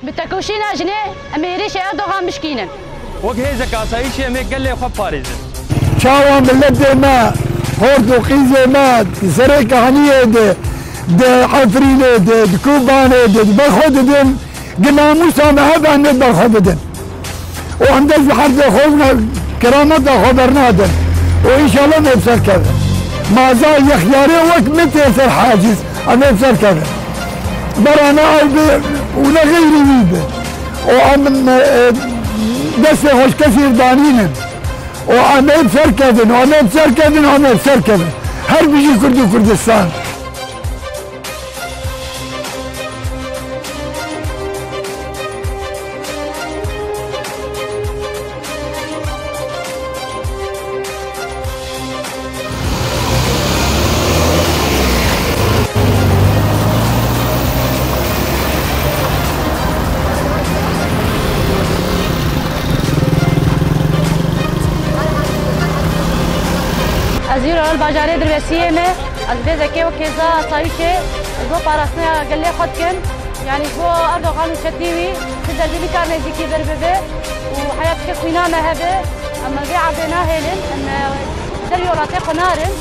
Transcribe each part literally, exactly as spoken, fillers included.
Bi tekoşîna jinê em ê êrîşê Erdogan bişkînin. Wek hêzek asayîşê em ê gelê xwe parêzin. Çawa miletê me, xort û qîzê me, di Serê Kehaniyê de, di Efrînê de, di Kobanê de, di ber xwe didin, gi namûsa me hebe em ê ber xwe bidin. Û em dest ji herdê xwe û ne-, kirameta xwe bernadin. Û înşallah em ê bi ser kevin. Ma za yexyarê wek min tê ser haciz, em ê bi ser kevin. Bera ne ew be û ne xeyrî wî be. Û em, e, e, destê xwe ji kesî danînin. Û em ê bi ser kevin, û em ê bi ser kevin, û em ê bi ser kevin. Her bijî Kurd û Kurdistan. Ez îro li bajarê Dirbesiyê me. Ez vê zekê wek hêza asayîşê ji bo parastina gelê xwe dikim. Yanî ji bo Erdogan û çetî wî, tu derbî nikar nêzîkî vir bibe û heya tişkê xwîna me hebe, em vê erdê nahêlin, em, e, dervî welatê xwe narin.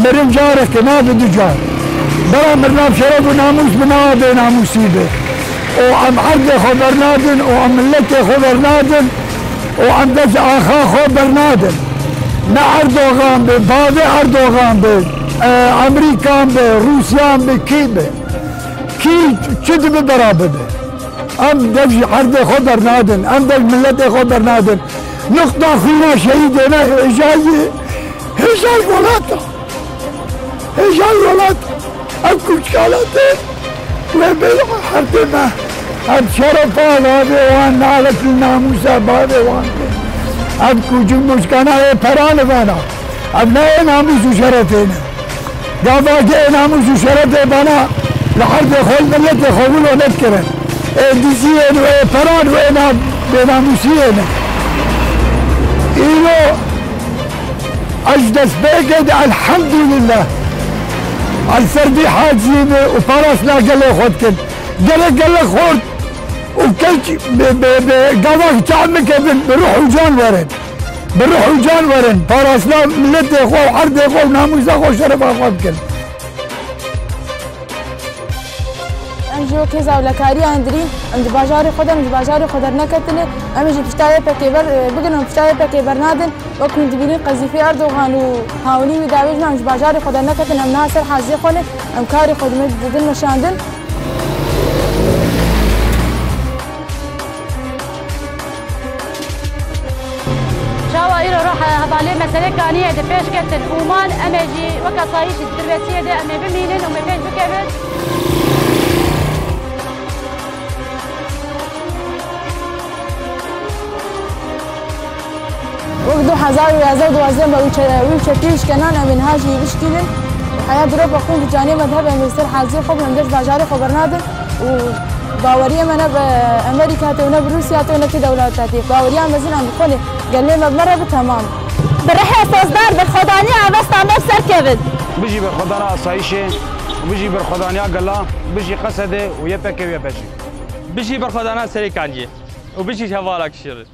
Mirin careke nabe du car. Bera mirina bi şeref û namûs be, nabe bênamûsî be. Û em erdê xwe bernadin û em miletê xwe bernadin û em dest ji axa xwe bernadin. Ne Erdogan be, bavê Erdogan be, e, Amerîkan be, Rûsyan be, kî be. Kî çi dibe bera bibe. Em dest ji erdê xwe bernadin, em dest ji miletê xwe bernadin. Nuqta xwîna şehîdê me hêjayî, hêjayî welata. Hêjayî welata. Ev kûçikala te wê bê erdê me. Ev şerefa bavê wan, nalet li namûsa bavê wan be. Ev kûçik mûçikana ê peran li vana. Ev ne ê namûs û şerefê ne. Gava ki ê namûs û şerefê bana li erdê xwe, li miletê xwe wilo nedikirin. Ê diziyên û ê peran û ê na-, bênamûsiyê ne. Îro ez destpêkê de elhemdulillah ez ser vî haciyê me û parastina gelê xwe dikim. Gelek gelek xort û keç bi, bi, bi gava ki çav min kevin bi ruh û can werin. Bi ruh û can werin, parastina miletê xwe û erdê xwe û namûsa xwe û şerefa xwe bikin. Em jî wek hêza ewlekariya hundirîn, em di bajarê xwe de, em ji bajarê xwe derneketine, em ê jî pişta Y P G ber, e, bigrin û pişta Y P G bernadin. Wek hûn dibînin qezîfî Erdogan û hawinî wî dawêjin, em ji bajarê xwe derneketine, em niha ser haziyê xwe ne, em karê xwe dime-, didin meşandin. Çawa îro roh hevalê me Serê Kaniyê de pêş ketin û man, em ê jî wek asayîşî di Dirbesiyê de em ê bimînin û em ê pêş bikevin. Wek du hezar û yazdeh û duwazdeh me wî çe-, wî çetî îşkenan em ê niha jî bişkînin. Heya diropa xwîn bi canê me dibe em ê ser haziyê xwe bin, em dest bajarê xwe bernadin. Û baweriya me ne bi Amerîka tê û ne bi Rûsya tê û ne kê dewleta tê. Baweriya mezin em bi xwe lê gelê me bi me re bi temam. Bi rihê sozdar, bi xwedaniya avesta me bi ser kevin. Bijî berxwedana asayîşê, bijî berxwedaniya gela, bijî Qesedê û Y P G û Y P G. Bijî berxwedana Serê Kaniyê û bijî hevala kişêrê.